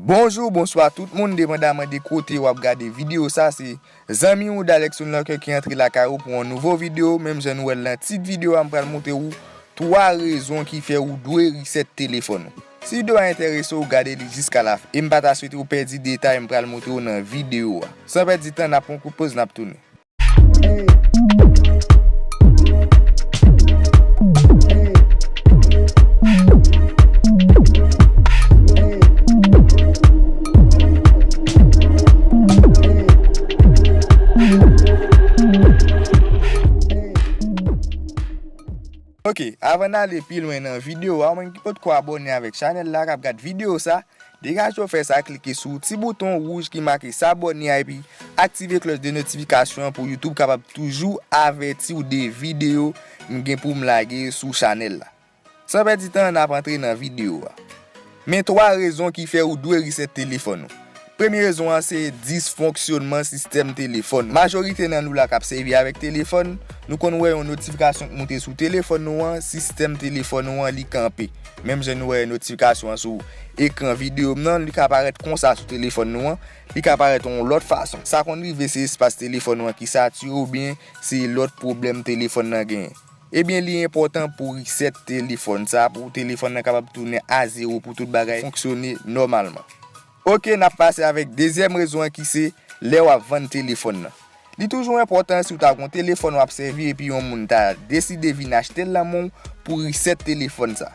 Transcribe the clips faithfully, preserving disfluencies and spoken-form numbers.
Bonjou, bonswa tout moun, depandaman de kote w ap gade videyo sa, se zanmi w Dalexon Lorquer ki antre lakay ou pou yon nouvo videyo. Menm jan nou wè l nan tit videyo a, m pral montre w twa rezon ki fè ou dwe reset telefòn ou. Si videyo a enterese w, gade li jiska la fen. E m pa ta swete w pèdi detay m pral montre w nan videyo a. San pèdi tan, n ap pran kout poz, n ap tounen. Ok, avan n ale pi lwen nan videyo a, ou menm ki potko abòne avèk chanèl la, k ap gad videyo sa, degaje w fè sa, klike sou ti bouton wouj ki make s'abonner a epi aktive klòch de notifikasyon an pou YouTube kapab toujou avèti w de videyo m gen pou m lage sou chanèl la. San pèdi tan, n ap antre nan videyo a. Men twa rezon ki fè ou dwe reset telefòn ou. Premye rezon an se disfonksyonman sistèm telefòn. Majorite nan nou la k ap sèvi avèk telefòn, nou konn wè yon notifikasyon k moute sou telefòn nou an, sistèm telefòn nou an li kanpe. Menm jan nou wè notifikasyon an sou ekran videyo m nan, li ka parèt konsa sou telefòn nou an, li ka parèt yon lòt fason. Sa konn rive se espas telefòn nou an ki satire oubyen se lòt pwoblèm telefòn nan genyen. Ebyen, li enpòtan pou reset telefòn sa, pou telefòn nan kapab tounen a zewo, pou tout bagay fonksyone nòmalman. Ok, n ap pase avèk dezyèm rezon an ki se lè w ap vann telefòn nan. Li toujou enpòtan si w ta gon telefòn w ap sèvi epi yon moun ta deside vin achte l nan men w pou reset telefòn sa.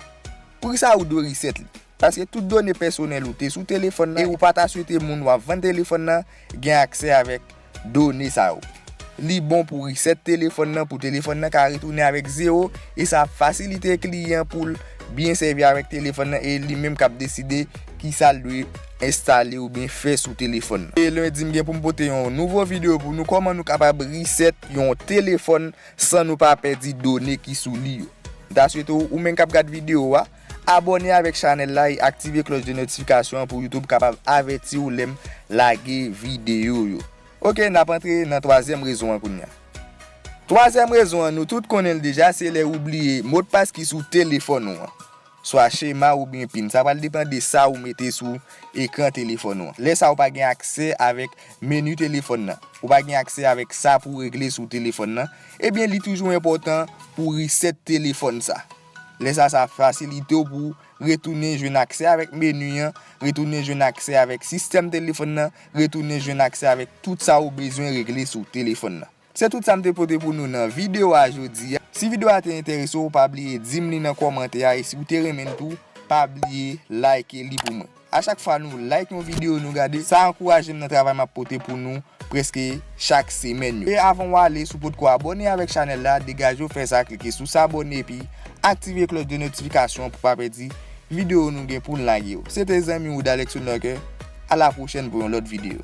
Poukisa ou dwe reset li? Paske tout done pèsonèl ou te sou telefòn nan e ou pa ta swete moun w ap vann telefòn nan gen aksè avèk done sa yo. Li bon pou reset telefòn nan, pou telefòn nan ka retounen avèk zewo, e sa ap fasilite kliyan pou l byen sèvi avèk telefòn nan, e li menm k ap deside kisa l dwe enstale oubyen fè sou telefòn nan. E lendi m gen pou m pote yon nouvo videyo pou nou, kòman nou kapab reset yon telefòn san nou pa pèdi done ki sou li yo. M ta swete w, ou menm k ap gad videyo a, abòne avèk chanèl la e aktive klòch de notifikasyon an pou YouTube kapab avèti w lè m lage videyo yo. Ok, n ap antre nan twazyèm rezon an kounye a. Twazyèm rezon an, nou tout konnen l deja, se lè ou bliye modpas ki sou telefòn ou an. Swa chema oubyen pin. Sa pral depann de sa ou mete sou ekran telefòn ou an. Lè sa ou pa gen aksè avèk meni telefòn nan. Ou pa gen aksè avèk sa pou w regle sou telefòn nan. Ebyen, li toujou enpòtan pou w reset telefòn sa. Lè sa, sa ap fasilite w pou w retounen jwenn aksè avèk meni an, retounen jwenn aksè avèk sistèm telefòn nan, retounen jwenn aksè avèk tout sa ou bezwen regle sou telefòn nan. Se tout sa m te pote pou nou nan videyo a jodi a. Si videyo a te enterese w, pa bliye di m li nan kòmantè a, e si w te renmen l tou, pa bliye like li pou mwen. A chak fwa nou like yon videyo nou gade, sa ankouraje m nan travay m ap pote pou nou prèske chak semèn yo. E avan w ale, si w potko abòne avèk chanèl la, degaje w fè sa, klike sou s'abonner epi aktive klòch de notifikasyon pou pa pèdi videyo nou gen pou n lage yo. Se te zanmi w Dalexon Lorquer. A la pwochèn pou yon lòt videyo.